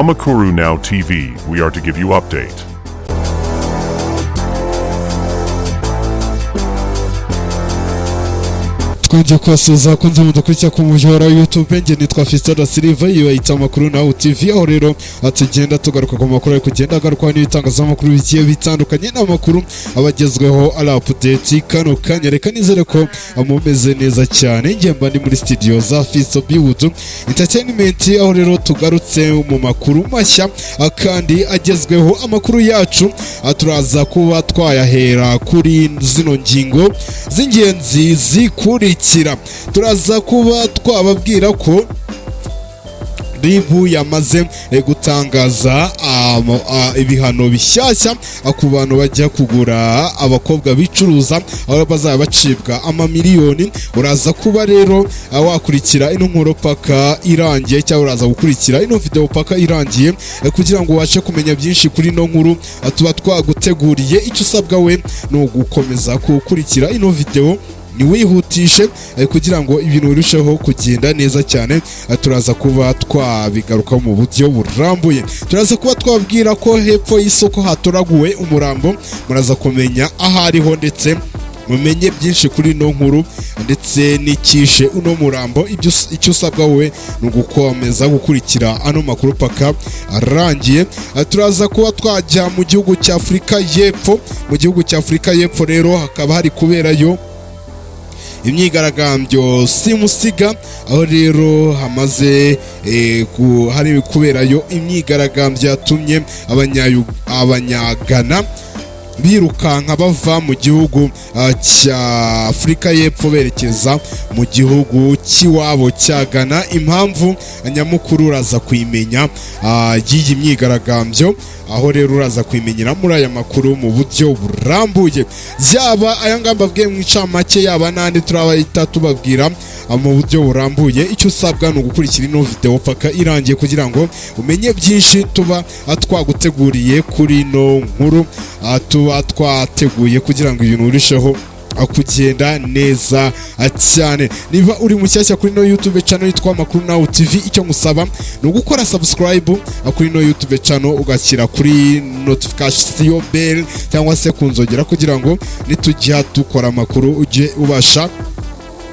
Amakuru Now TV, we are to give you update. Twongeye kubasuhuza abakunzi mudukurikira ku muyoboro wa YouTube. Njye nitwa Fiston da Silva, iyo bayita Amakuru Nawe TV, aho rero tugenda tugaruka ku makuru ari kugenda agarukwaho n'ibitangazamakuru bigiye bitandukanye, n'amakuru abagezweho ari update kano kanya. Reka nizere ko mumeze neza cyane. Njye mba ndi muri studio za Fiston Biwudu Entertainment, aho rero tugarutse mu makuru mashya kandi agezweho. Amakuru yacu turaza kuba twayahera kuri zino ngingo z'ingenzi zikurikira. Turaza kuba twababwira ko RIB yamaze gutangaza ibihano bishyashya ku bantu bajya kugura abakobwa bicuruza, aho bazaba bacibwa amamiliyoni. Uraza kuba rero wakurikira ino nkuru paka irangiye, cyangwa uraza gukurikira ino video paka irangiye kugira ngo ubashe kumenya byinshi kuri ino nkuru tuba twaguteguriye. Icyo usabwa we ni ugukomeza gukurikira ino video, ntiwihutishe, kugira ngo ibintu birusheho kugenda neza cyane. Turaza kuba twabigarukaho mu buryo burambuye. Turaza kuba twabwira ko hepfo y'isoko hatoraguwe umurambo. Muraza kumenya aho ariho, ndetse mumenye byinshi kuri ino nkuru ndetse n'icyishe uno murambo. Icyo usabwa wowe ni ugukomeza gukurikira ano makuru paka arangiye. Turaza kuba twajya mu gihugu cya Afurika y'Epfo. Mu gihugu cya Afurika y'Epfo rero hakaba hari kuberayo imyigaragambyo simusiga, aho rero hamaze hari kuberayo imyigaragambyo yatumye Abanyagana birukanka bava mu gihugu cya Afurika y'Epfo berekeza mu gihugu cy'iwabo cya Ghana. Impamvu nyamukuru uraza kuyimenya y'iyi myigaragambyo, aho rero uraza kuyimenyera muri aya makuru mu buryo burambuye. Yaba aya ngamba mbabwiye mu ncamake, yaba n'andi turabahita tubabwira mu buryo burambuye. Icyo usabwa ni ugukurikira ino video paka irangiye kugira ngo umenye byinshi tuba twaguteguriye kuri ino nkuru tuba twateguye, kugira ngo ibintu birusheho kugenda neza cyane. Niba uri mushyashya kuri ino YouTube channel yitwa Amakuru Nawe TV, icyo ngusaba ni ugukora subscribe kuri ino YouTube channel, ugashyira kuri notification bell cyangwa se ku nzogera, kugira ngo nitujya dukora amakuru ujye ubasha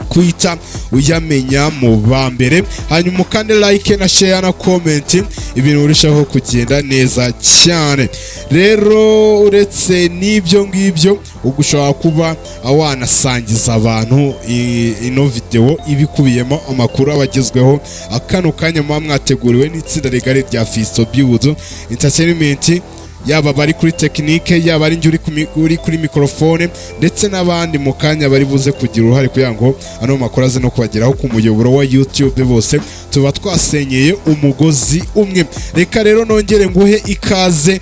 kuhita uyamenya mu ba mbere. Hanyuma ukande like na share na comment, ibintu birushaho kugenda neza cyane. Rero uretse n'ibyo ngibyo, ubwo ushobora kuba wanasangiza abantu ino video iba ikubiyemo amakuru aba agezweho kano kanya muba mwateguriwe n'itsinda rigari rya Fisto Biwudu Entertainment, yaba bari kuri tekinike, yaba ari njye uri kuri mikorofone, ndetse n'abandi mu kanya bari buze kugira uruhare kugira ngo ano makuru aze no kubageraho ku muyoboro wa YouTube. Bose tuba twasenyeye umugozi umwe. Reka rero nongere nguhe ikaze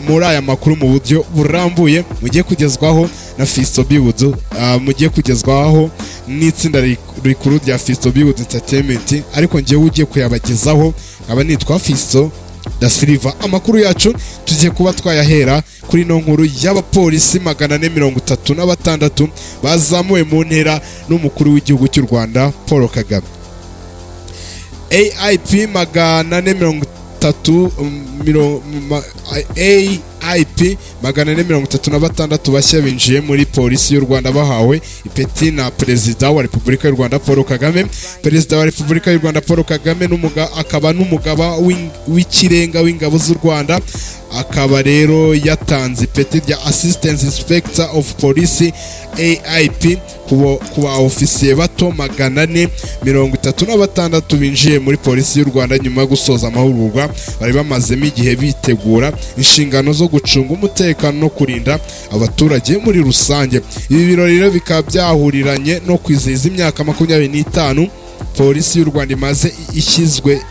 muri aya makuru mu buryo burambuye mugiye kugezwaho na Fisto Biwudu, mugiye kugezwaho n'itsinda rikuru rya Fisto Biwudu Entertainment, ariko njyewe ugiye kuyabagezaho nkaba nitwa Fisto da Silva. Amakuru yacu tugiye kuba twayahera kuri ino nkuru y'abapolisi 436 bazamuwe mu ntera n'umukuru w'igihugu cy'u Rwanda Paul Kagame. AIP 430 AIP 436 bashya binjiye muri Polisi y'u Rwanda bahawe ipeti na Perezida wa Repubulika y'u Rwanda Paul Kagame. Perezida wa Repubulika y'u Rwanda Paul Kagame akaba n'umugaba w'ikirenga w'ingabo z'u Rwanda, akaba rero yatanze ipeti rya Assistant Inspector of Police, AIP, ku ba ofisiye bato 436 binjiye muri Polisi y'u Rwanda nyuma yo gusoza amahugurwa bari bamazemo igihe bitegura inshingano zo gucunga umutekano no kurinda abaturage muri rusange. Ibi birori rero bikaba byahuriranye no kwizihiza imyaka 25 Polisi y'u Rwanda imaze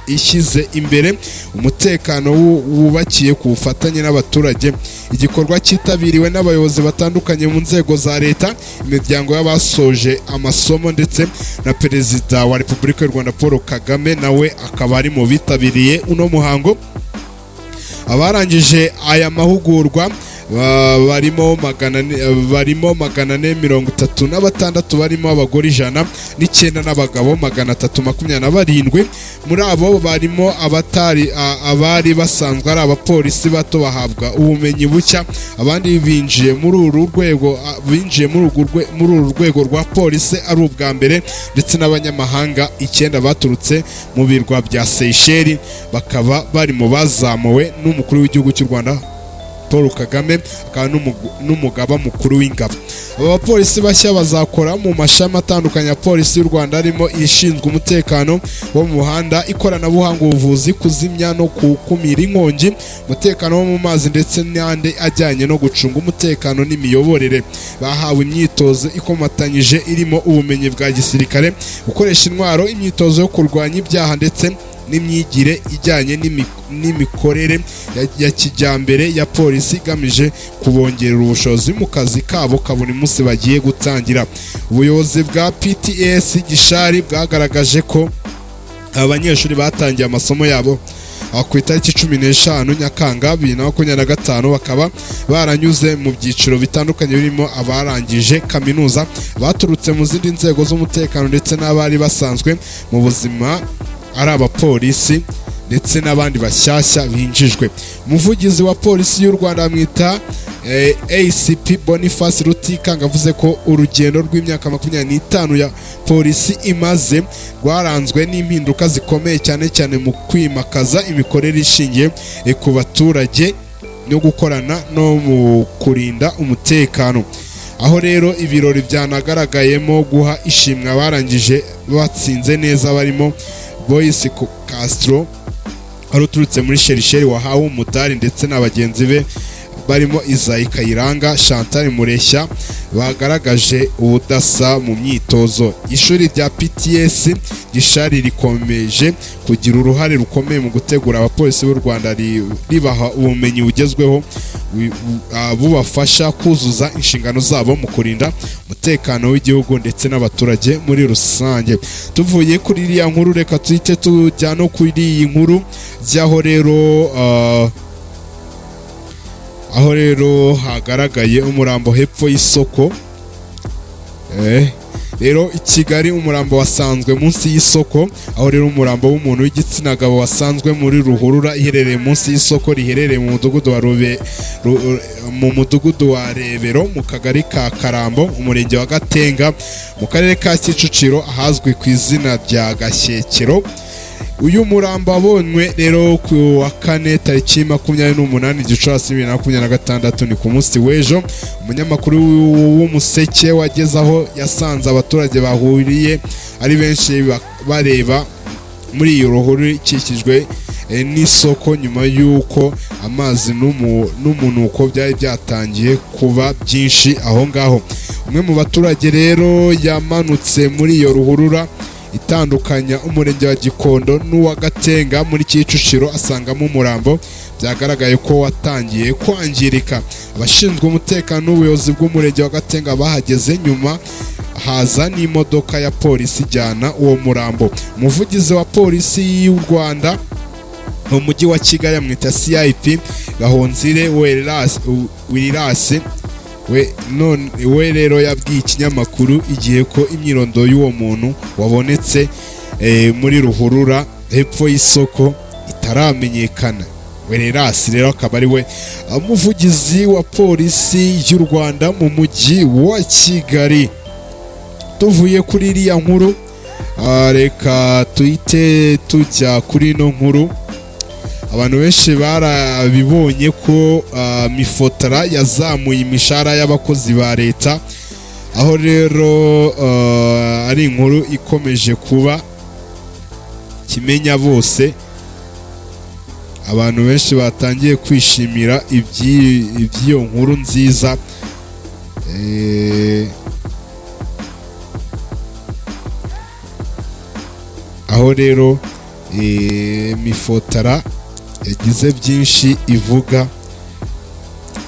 ishyize imbere umutekano wubakiye ku bufatanye n'abaturage. Igikorwa cyitabiriwe n'abayobozi batandukanye mu nzego za leta, imiryango y'abasoje amasomo, ndetse na Perezida wa Repubulika y'u Rwanda Paul Kagame, nawe akaba ari mu bitabiriye uno muhango. Abarangije aya mahugurwa Barimo 436, barimo abagore 109 n'abagabo 327. Muri abo barimo abatari abari basanzwe ari abapolisi bato bahabwa ubumenyi bushya, abandi binjiye muri uru rwego rwa polisi ari ubwa mbere, ndetse n'abanyamahanga icyenda baturutse mu birwa bya Seychelles, bakaba bari mu bazamuwe n'umukuru w'igihugu cy'u Rwanda Paul Kagame, akaba n'umugaba mukuru w'ingabo. Aba bapolisi bashya bazakora mu mashami atandukanye ya polisi y'u Rwanda, harimo ishinzwe umutekano wo mu muhanda, ikoranabuhanga, ubuvuzi, kuzimya no gukumira inkongi, umutekano wo mu mazi, ndetse n'andi ajyanye no gucunga umutekano n'imiyoborere. Bahawe imyitozo ikomatanyije irimo ubumenyi bwa gisirikare, gukoresha intwaro, imyitozo yo kurwanya ibyaha, ndetse n'imyigire ijyanye n'imikorere ya kijyambere ya polisi, igamije kubongerera ubushobozi mu kazi kabo ka buri munsi bagiye gutangira. Ubuyobozi bwa PTS Gishari bwagaragaje ko abanyeshuri batangiye amasomo yabo ku itariki 15 Nyakanga 2025, bakaba baranyuze mu byiciro bitandukanye birimo abarangije kaminuza, baturutse mu zindi nzego z'umutekano, ndetse n'abari basanzwe mu buzima ari abapolisi, ndetse n'abandi bashyashya binjijwe. Umuvugizi wa polisi y'u Rwanda amwita ACP Boniface Rutikanga avuze ko urugendo rw'imyaka 25 ya polisi imaze rwaranzwe n'impinduka zikomeye, cyane cyane mu kwimakaza imikorere ishingiye ku baturage no gukorana no mu kurinda umutekano. Aho rero ibirori byanagaragayemo guha ishimwe abarangije batsinze neza, barimo Boyce Castro wari uturutse muri Seychelles wahawe umudari, ndetse na bagenzi be barimo Isaie Kayiranga, Chantal Mureshya bagaragaje ubudasa mu myitozo. Ishuri rya PTS Gishari rikomeje kugira uruhare rukomeye mu gutegura abapolisi b'u Rwanda, ribaha ubumenyi bugezweho bubafasha kuzuza inshingano zabo mu kurinda umutekano w'igihugu ndetse n'abaturage muri rusange. Tuvuye kuri iriya nkuru, reka tuhite tujya no kuri iyi nkuru by'aho rero aho rero hagaragaye umurambo hepfo y'isoko. Rero i Kigali umurambo wasanzwe munsi y'isoko, aho rero umurambo w'umuntu w'igitsina gabo wasanzwe muri ruhurura iherereye munsi y'isoko riherereye mu mudugudu wa Rebero, mu kagari ka Karambo, umurenge wa Gatenga, mu karere ka Kicukiro, ahazwi ku izina rya Gashyekero. Uyu murambo wabonywe rero ku wa kane tariki 28 Gicurasi 2026, ni ku munsi w'ejo. Umunyamakuru w'Umuseke wageze aho yasanze abaturage bahuriye ari benshi bareba muri iyo ruhuru ikikijwe n'isoko, nyuma y'uko amazi n'umunuko byari byatangiye kuba byinshi aho ngaho. Umwe mu baturage rero yamanutse muri iyo ruhurura itandukanya umurenge wa Gikondo n'uwa Gatenga muri Kicukiro, asangamo umurambo byagaragaye ko watangiye kwangirika. Abashinzwe umutekano n'ubuyobozi bw'umurenge wa Gatenga bahageze nyuma, haza n'imodoka ya polisi ijyana uwo murambo. Umuvugizi wa polisi y'u Rwanda mu mujyi wa Kigali amwita CIP Gahonzire Wellars, we none we rero yabwiye ikinyamakuru Igihe ko imyirondoro y'uwo muntu wabonetse muri ruhurura hepfo y'isoko itaramenyekana. Wellars rero akaba ari we umuvugizi wa polisi y'u Rwanda mu mujyi wa Kigali. Tuvuye kuri iriya nkuru, reka tuhite tujya kuri ino nkuru. Abantu benshi barabibonye ko MIFOTRA yazamuye imishahara y'abakozi ba leta, aho rero ari inkuru ikomeje kuba kimenya bose. Abantu benshi batangiye kwishimira iby'iyo nkuru nziza. Aho rero MIFOTRA yagize byinshi ivuga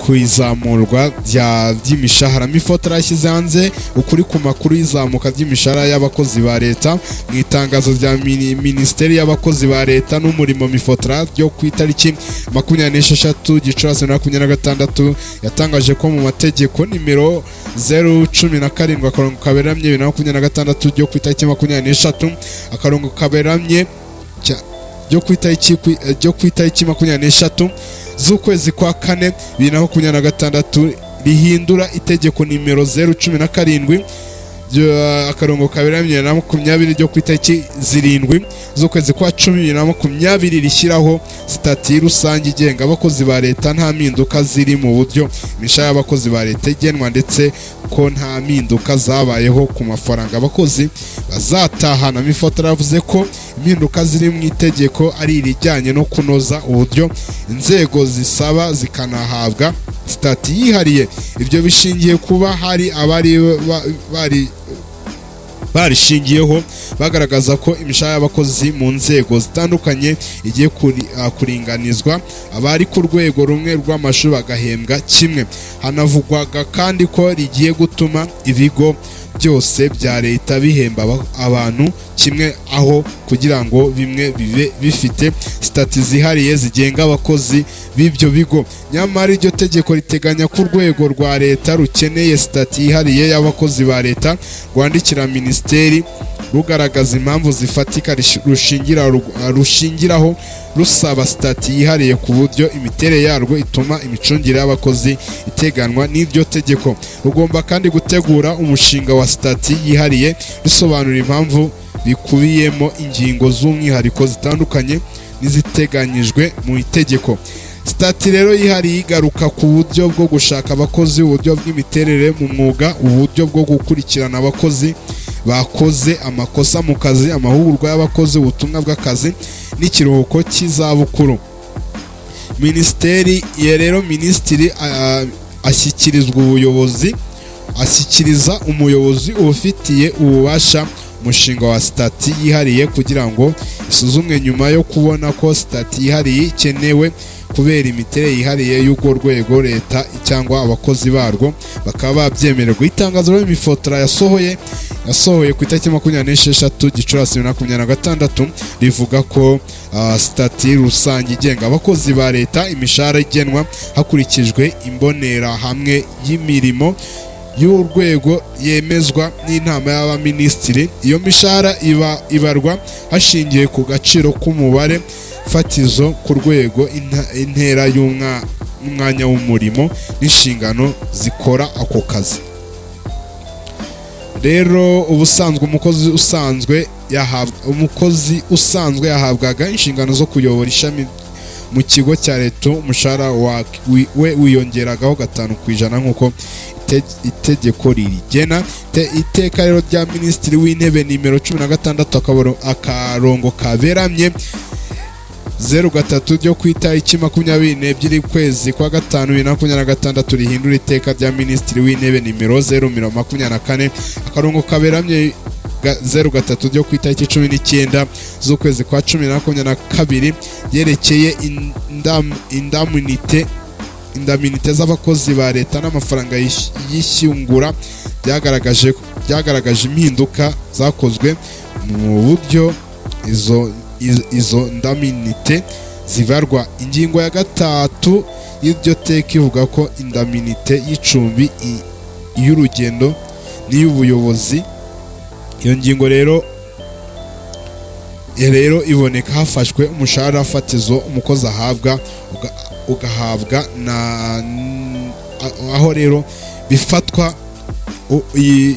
Ku izamurwa ry'imishahara, MIFOTRA yashyize hanze ukuri ku makuru y'izamuka ry'imishahara y'abakozi ba leta. Mu itangazo rya Minisiteri y'Abakozi ba Leta n'Umurimo, MIFOTRA, ryo ku itariki 26 Gicurasi 2026, yatangaje ko mu mategeko nimero 017/2026 ryo ku itariki 23 akarongo kaberamye ryo ku itariki 23 z'ukwezi kwa kane 2026, rihindura itegeko nimero 017 akarongo kaberamye na 20 ryo ku itariki 7 z'ukwezi kwa cumi 2020, rishyiraho sitati rusange igenga abakozi ba leta, nta mpinduka ziri mu buryo imishahara y'abakozi ba leta igenwa, ndetse ko nta mpinduka zabayeho ku mafaranga abakozi bazatahana. MIFOTRA yavuze ko impinduka ziri mu itegeko ari irijyanye no kunoza uburyo inzego zisaba zikanahabwa sitati yihariye. Ibyo bishingiye kuba hari abari bari barishingiyeho bagaragaza ko imishahara y'abakozi mu nzego zitandukanye igiye kuringanizwa, abari ku rwego rumwe rw'amashuri bagahembwa kimwe. Hanavugwaga kandi ko rigiye gutuma ibigo byose bya leta bihemba abantu kimwe, aho kugira ngo bimwe bibe bifite sitati zihariye zigenga abakozi b'ibyo bigo. Nyamara iryo tegeko riteganya ko urwego rwa leta rukeneye sitati yihariye y'abakozi ba leta rwandikira minisiteri, rugaragaza impamvu zifatika rushingiraho rusaba sitati yihariye, ku buryo imiterere yarwo ituma imicungire y'abakozi iteganwa n'iryo tegeko. Rugomba kandi gutegura umushinga wa sitati yihariye, rusobanura impamvu bikubiyemo ingingo z'umwihariko zitandukanye n'iziteganyijwe mu itegeko. Sitati rero yihariye igaruka ku buryo bwo gushaka abakozi, uburyo bw'imiterere mu mwuga, uburyo bwo gukurikirana abakozi bakoze amakosa mu kazi, amahugurwa y'abakozi, ubutumwa bw'akazi n'ikiruhuko cy'izabukuru. Minisiteri ya rero, minisitiri ashyikirizwa ubuyobozi, ashyikiriza umuyobozi ubifitiye ububasha umushinga wa sitati yihariye kugira ngo isuzumwe. Nyuma yo kubona ko sitati yihariye ikenewe kubera imiterere yihariye y'urwo rwego, leta cyangwa abakozi barwo bakaba babyemererwa. Itangazo rero MIFOTRA yasohoye ku itariki 26 Gicurasi 2026 rivuga ko sitati rusange igenga abakozi ba leta, imishahara igenwa hakurikijwe imbonerahamwe y'imirimo y'urwego yemezwa n'Inama y'Abaminisitiri. Iyo mishahara iba ibarwa hashingiwe ku gaciro k'umubare fatizo ku rwego, intera y'umwanya w'umurimo n'inshingano zikora ako kazi. Rero ubusanzwe umukozi usanzwe yahabwaga inshingano zo kuyobora ishami mu kigo cya leta, umushahara we wiyongeragaho 5% nk'uko itegeko ririgena. Iteka rero rya Minisitiri w'Intebe nimero 16 akarongo kaberamye 03 ryo ku itariki 22 kwezi kwa gatanu 2026, rihindura iteka rya Minisitiri w'Intebe nimero 024 akarongo kaberamye 03 ryo ku itariki 19 z'ukwezi kwa cumi na 22, ryerekeye indamunite z'abakozi ba leta n'amafaranga y'ishyingura, byagaragaje impinduka zakozwe mu buryo izo ndamunite zibarwa. Ingingo ya 3 y'iryo teka ivuga ko indamunite y'icumbi, iy'urugendo n'iy'ubuyobozi, iyo ngingo rero iboneka hafashwe umushahara fatizo umukozi ahabwa ugahabwa na aho rero bifatwa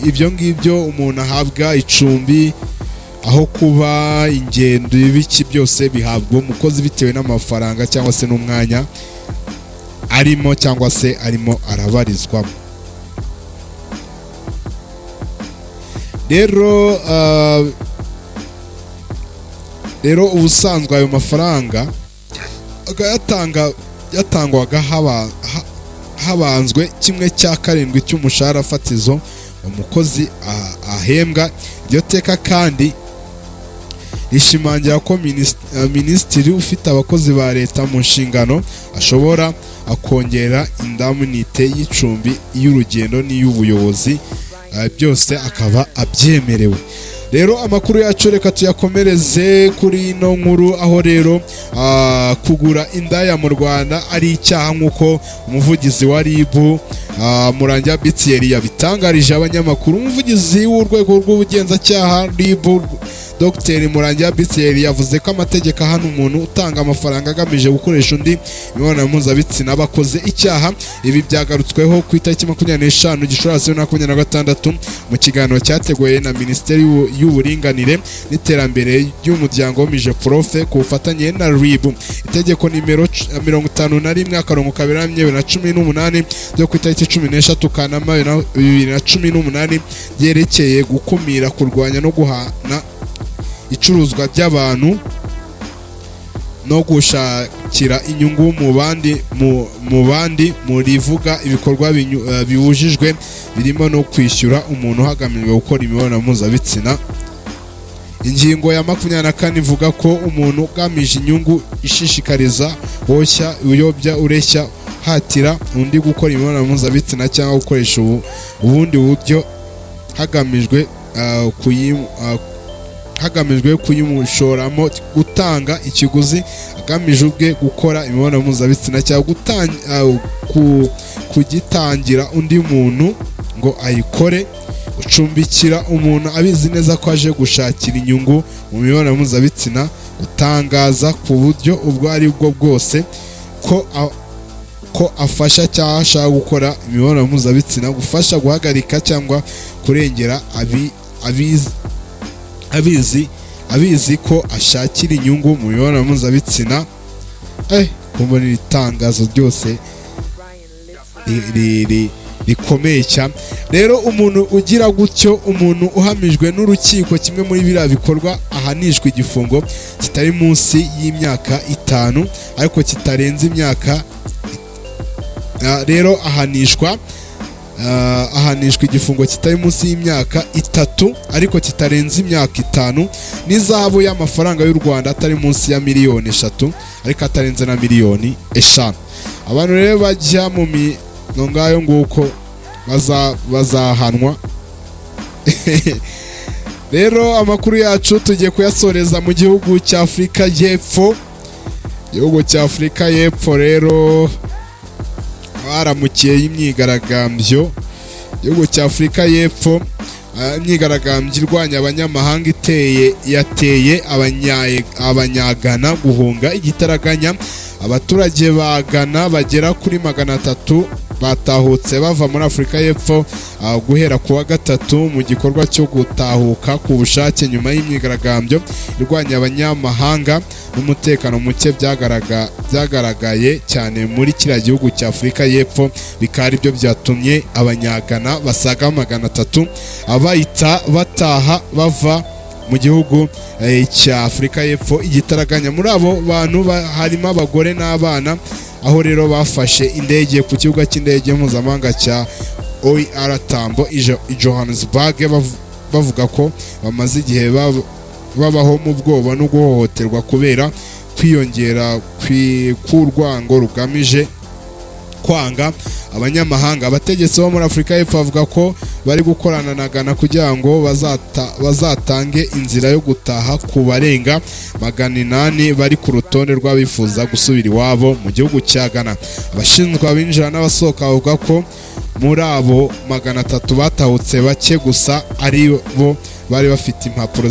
ibyo ngibyo umuntu ahabwa, icumbi, aho kuba, ingendo, ibiki byose bihabwa umukozi bitewe n'amafaranga cyangwa se n'umwanya arimo cyangwa se arimo arabarizwamo. Rero ubusanzwe ayo mafaranga akayatanga yatangwaga habanzwe kimwe cya karindwi cy'umushahara fatizo umukozi ahembwa. Iryo teka kandi rishimangira ko minisitiri ufite abakozi ba leta mu nshingano ashobora Akongera indemnité y'icumbi, y'urugendo n'iy'ubuyobozi, byose akaba abyemerewe. Rero amakuru yacu reka tuyakomereze kuri ino nkuru, aho rero kugura indaya mu Rwanda ari icyaha, nk'uko umuvugizi wa RIB Murangira B. Thierry yabitangarije abanyamakuru. Umuvugizi w'urwego rw'ubugenzacyaha RIB, Dr Murangira B. Thierry, yavuze ko amategeko ahana umuntu utanga amafaranga agamije gukoresha undi imibonano mpuzabitsina aba akoze icyaha. Ibi byagarutsweho ku itariki 25 Gicurasi 2026 mu kiganiro cyateguwe na Minisiteri y'Uburinganire n'Iterambere ry'Umuryango, MIGEPROF, ku bufatanye na RIB. Itegeko nimero 51/2018 ryo ku itariki 13 Kanama 2018 ryerekeye gukumira, kurwanya no guhana icuruzwa ry'abantu no gushakira inyungu mu bandi murivuga ibikorwa bibujijwe birimo no kwishyura umuntu hagamijwe gukora imibonano mpuzabitsina. Ingingo ya 24 ivuga ko umuntu ugamije inyungu ishishikariza, woshya, uyobya, ureshya, hatira undi gukora imibonano mpuzabitsina cyangwa gukoresha ubundi buryo hagamijwe kuyimushoramo, gutanga ikiguzi agamije ubwe gukora imibonano mpuzabitsina cyangwa kugitangira undi muntu ngo ayikore, gucumbikira umuntu abizi neza ko aje gushakira inyungu mu mibonano mpuzabitsina, gutangaza ku buryo ubwo ari bwo bwose ko afasha cyangwa ashaka gukora imibonano mpuzabitsina, gufasha guhagarika cyangwa kurengera abizi ko ashakira inyungu mu mibonano mpuzabitsina. Kumbona iri tangazo ryose rikomeye cyane. Rero umuntu ugira gutyo, umuntu uhamijwe n'urukiko kimwe muri biriya bikorwa, ahanishwa igifungo kitari munsi y'imyaka 5 ariko kitarenze imyaka. Rero ahanishwa igifungo kitari munsi y'imyaka 3 ariko kitarenze imyaka 5, n'izahabu y'amafaranga y'u Rwanda atari munsi ya miliyoni 3 ariko atarenze na miliyoni 5. Abantu rero bajya mu mino ngayo nguko bazahanwa. Rero amakuru yacu tugiye kuyasoreza mu gihugu cya Afurika y'Epfo. Igihugu cya Afurika y'Epfo rero baramukiye imyigaragambyo. Igihugu cya Afurika y'Epfo, imyigaragambyo irwanya abanyamahanga iteye yateye abanyagana guhunga igitaraganya. Abaturage ba Ghana bagera kuri 300 batahutse bava muri Afurika y'Epfo guhera ku wa gatatu mu gikorwa cyo gutahuka ku bushake nyuma y'imyigaragambyo irwanya abanyamahanga n'umutekano muke byagaragaye cyane muri kiriya gihugu cya Afurika y'Epfo, bikaba aribyo byatumye abanyagana basaga 300 bahita bataha bava mu gihugu cya Afurika y'Epfo igitaraganya. Muri abo bantu harimo abagore n'abana, aho rero bafashe indege ku kibuga cy'indege mpuzamahanga cya OR Tambo i Johannesburg, bavuga ko bamaze igihe babaho mu bwoba no guhohoterwa kubera kwiyongera k'urwango rugamije kwanga abanyamahanga. Abategetsi bo muri Afurika y'Epfo bavuga ko bari gukorana na Ghana kugira ngo bazatange inzira yo gutaha ku barenga 800 bari ku rutonde rw'abifuza gusubira iwabo mu gihugu cya Ghana. Abashinzwe abinjira n'abasohoka bavuga ko muri abo 300 batahutse, bake gusa ari bo bari bafite impapuro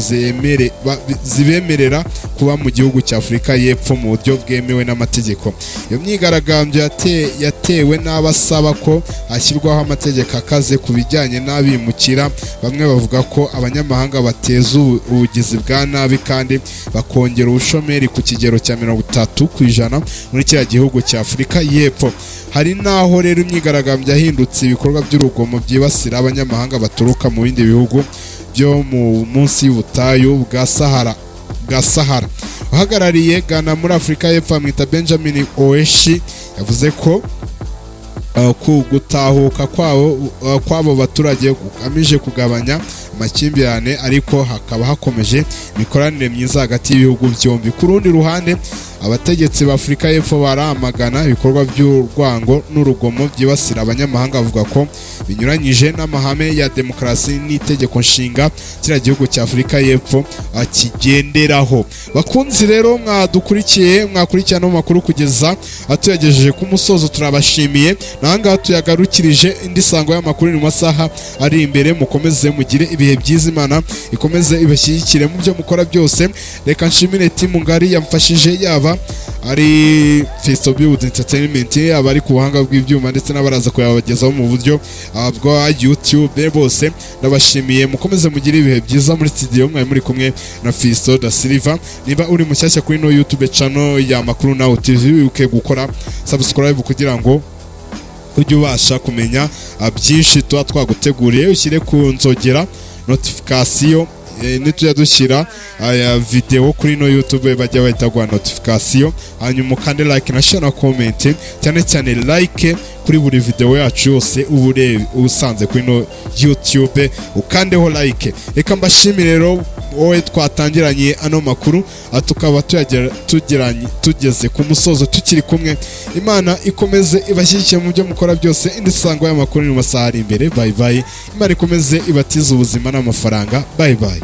zibemerera kuba mu gihugu cya Afurika y'Epfo mu buryo bwemewe n'amategeko. Iyo myigaragambyo yatewe n'abasaba ko hashyirwaho amategeko akaze ku bijyanye n'abimukira. Bamwe bavuga ko abanyamahanga bateza ubugizi bwa nabi kandi bakongera ubushomeri ku kigero cya 30% muri kiriya gihugu cya Afurika y'Epfo. Hari n'aho rero imyigaragambyo yahindutse ibikorwa by'urugomo byibasira abanyamahanga baturuka mu bindi bihugu byo mu munsi y'ubutayu bwa Sahara. Uhagarariye Ghana muri Afurika y'Epfo, amwita Benjamin Oeshi, yavuze ko ku gutahuka kwabo baturage kugamije kugabanya amakimbirane, ariko hakaba hakomeje imikoranire myiza hagati y'ibihugu byombi. Ku rundi ruhande, Abategetsi ba Afurika y'Epfo baramagana ibikorwa by'urwango n'urugomo byibasira abanyamahanga, bavuga ko binyuranyije n'amahame ya demokarasi n'itegeko nshinga kiriya gihugu cya Afurika y'Epfo kigenderaho. Bakunzi rero mwadukurikiye, mwakurikiye ano makuru kugeza atuyagejeje ku musozo, turabashimiye. Nahangaha tuyagarukirije. Indi sango y'amakuru ni mu masaha ari imbere. Mukomeze mugire ibihe byiza, Imana ikomeze ibashyigikire mu byo mukora byose. Reka nshimire team ngari yamfashije, yaba ari Festo Build Entertainment, yaba ari ku buhanga bw'ibyuma, ndetse n'abaraza kuyabagezaho mu buryo bwa YouTube, bose ndabashimiye. Mukomeze mugire ibihe byiza. Muri studio mwari muri kumwe na Fisto da Silva. Niba uri mushyashya kuri no YouTube channel ya Makuru Now TV, wibuke gukora subscribe kugira ngo ujye ubasha kumenya byinshi tuba twaguteguriye. Ushyire ku nzogera notification, nitujya dushyira aya video kuri no YouTube bajya bahita guha notification. Hanyuma ukande like na share na comment, cyane cyane like kuri buri video yacu yose uba usanze kuri no YouTube, ukandeho like. Reka mbashimire rero wowe twatangiranye ano makuru, tukaba tugeze ku musozo tukiri kumwe. Imana ikomeze ibashyigikire mu byo mukora byose. Indi sango y'amakuru ni mu masaha ari imbere. Bye bye. Imana ikomeze ibatize ubuzima n'amafaranga. Bye bye.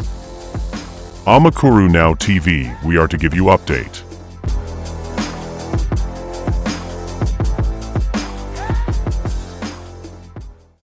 Amakuru Now TV, we are to give you update.